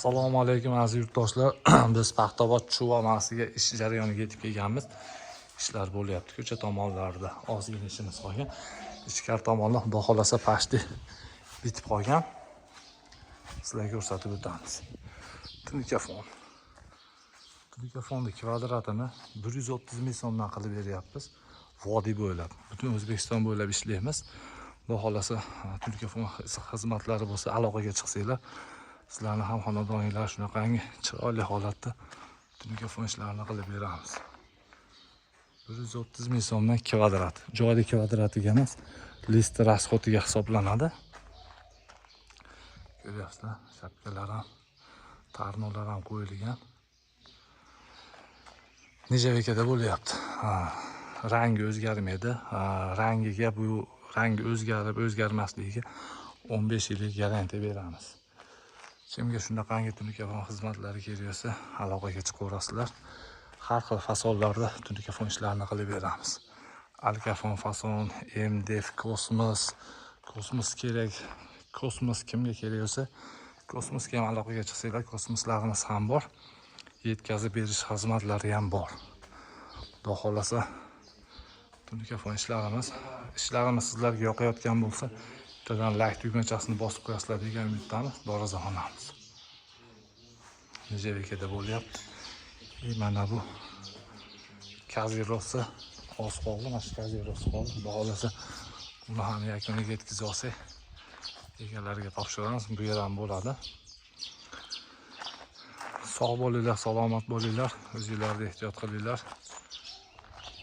Assalomu alaykum, aziz yurtdoshlar. Biz Paxtaobod Chuvamasiga ish jarayoniga yetib kelganmiz. Ishlar bo'lyapti ko'cha tomonlarida. Ozgina ishimiz qolgan. Ichkari tomonlar, xudo xohlasa, почти bitib qolgan. Sizlarga ko'rsatib o'tamiz. Tunikafon. Tunikafonni kvadratini 130 ming so'mdan qilib beryapmiz. Vodiy bo'ylab, butun O'zbekiston bo'ylab ishlaymiz. Xudo xohlasa, tunikafon xizmatlari bo'lsa, aloqaga chiqsanglar, sizlarni ham xonadoninglar shunaqangi chiroyli holatda tunikafon ishlarini qilib beramiz. 130 ming so'mdan kvadrat. Joyda kvadratiga emas, лист расход iga hisoblanadi. Ko'ryapsizlar, shapkalar ham, tarnolar ham qo'yilgan. Нержавейка da bo'lyapti. Ha, rangi o'zgarmaydi. Ha, rangiga, bu rangi o'zgarib o'zgarmasligiga 15 yillik garantiya beramiz. Kimga shunaqangi tunikafon xizmatlari kerak bo'lsa, aloqaga chiqaverasizlar. Har xil fasonlarda tunikafon ishlarini qilib beramiz. Alkafon fason, MDF, kosmos, kosmos kerak, kosmos kimga kerak bo'lsa, kosmosga ham aloqaga chiqsanglar, kosmoslarimiz ham bor. Yetkazib berish xizmatlari ham bor. Xudo xohlasa, tunikafon ishlarimiz sizlarga yoqayotgan bo'lsa, bittadan layk tugmachasini bosib qo'yasizlar degan umiddamiz. Darvozaxonamiz. Нержавейка da bo'lyapti. И mana bu kazirosi oz qoldi, mana shu kazirosi qoldi. Xudo xohlasa, uni ham yakuniga yetkazib olsak, egalariga topshiramiz. Bu yer ham bo'ladi. Sog' bo'linglar, salomat bo'linglar, o'zinglarni ehtiyot qilinglar.